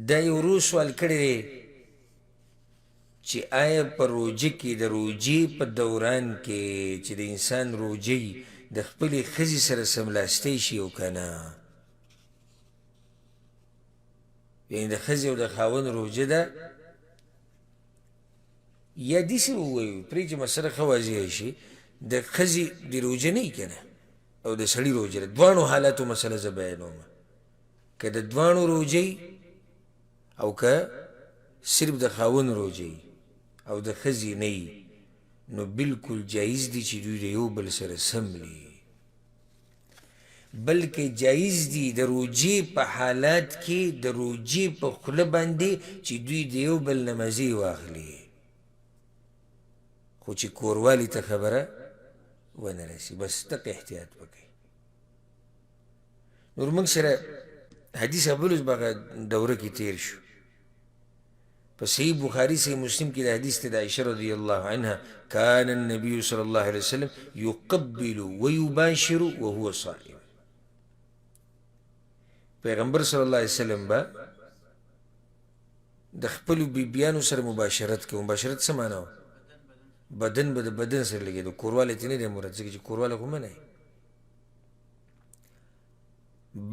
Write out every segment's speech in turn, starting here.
دا یو ورور سوال کړی دی چې آیا په روژه کې د روژې په دوران کې چې د انسان روژه وي د خپلې ښځې سره څملاستی شي او که نه؟ یعنې د ښځې او د خاوند روژه ده یا داسې ووایو پرې چې مسله ښه واضح شي، د ښځې د روژه نه وي که نه او د سړي روژه ده، دواړو حالاتو مسله زه بیانوم. که د دواړو روژه او که صرف د خاوند روژه او د ښځې نه وي، نو بالکل جایز دي چې دوی د یو بل سره څملي، بلکې جایز دي د روژې په حالات کې د روژې په خوله باندې چې دوی د یو بل نه مزې واخلي، خو چې کوروالي ته خبره ونه رسي، بس دقه احتیاط وکړئ. نور موږ سره حدیث بل اوس به هغه دوره کې تېر شو. په صحیح بخاری صحیح مسلم کې د حدیث ته د عائشه رضی الله عنها کان النبي صلی الله علیه وسلم يقبل ويباشر وهو صائم. پیغمبر صلی الله علیه وسلم به د خپلو بیبیانو سره مباشرت کوي. مباشرت څه معنا وه؟ بدن به د بدن سره لګېدو، کوروالی ترې نه دی مراد، ځکه چې کوروالی خو منع دی.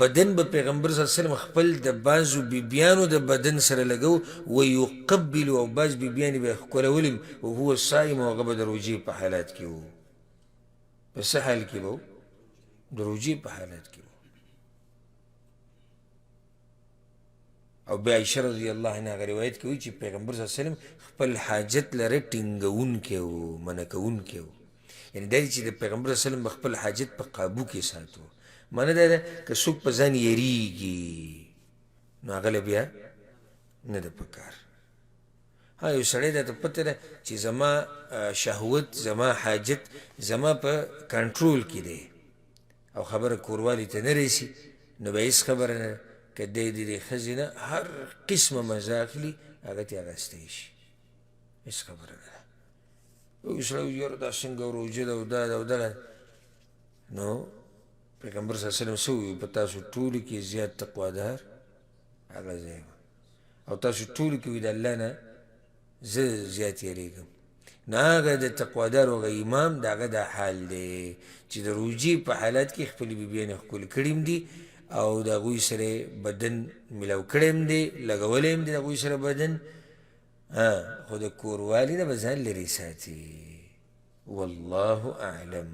بدن به پیغمبر صلی الله علیه وسلم خپل د بعضو بیبیانو د بدن سره لګو، ویقبل او بعض بیبیانې به یې ښکلولې، وهو صائم او هغه به د روژې په حالت کې وو. په څه حال کې به وو؟ د روژې په حالت کې وو. او بیا عایشه رضی الله عنها هغه روایت کوي چې پیغمبر صلی الله علیه وسلم خپل حاجت لره ټینګوونکی و، منع کوونکی و. یعنې دا چې د پیغمبر صلی الله علیه وسلم به خپل حاجت په قابو کې ساتو. معنی دا ده که څوک په ځان یریږي نو هغه له بیا نه ده پکار. ها یو سړی ده ته پته ده چې زما شهوت، زما حاجت زما په کنټرول کې دی او خبره کوروالي ته نه رسي، نو بیا هېڅ خبره نه ده که دی د دې ښځې نه هر قسمه مزه اخلي هغه ترې اخیستی شي، هېڅ خبره نه ده. یو سړی وایي یاره دا څنګه روژه ده او دا ده او دغه، نو پیغمبر صلی الله علیه وسلم څه وویل؟ په تاسو ټولو کې زیات تقوادار هغه زه یم او تاسو ټولو کې وي د الله نه زه زیات یریږم. نو هغه د تقوادارو هغه امام د هغه دا حال دی چې د روژې په حالت کې خپلې بیبیانې ښکل کړي هم دي او د هغوی سره بدن ملاو کړی هم دی، لګولی هم دی د هغوی سره بدن، خو د کوروالي نه به ځان لرې ساتي. والله اعلم.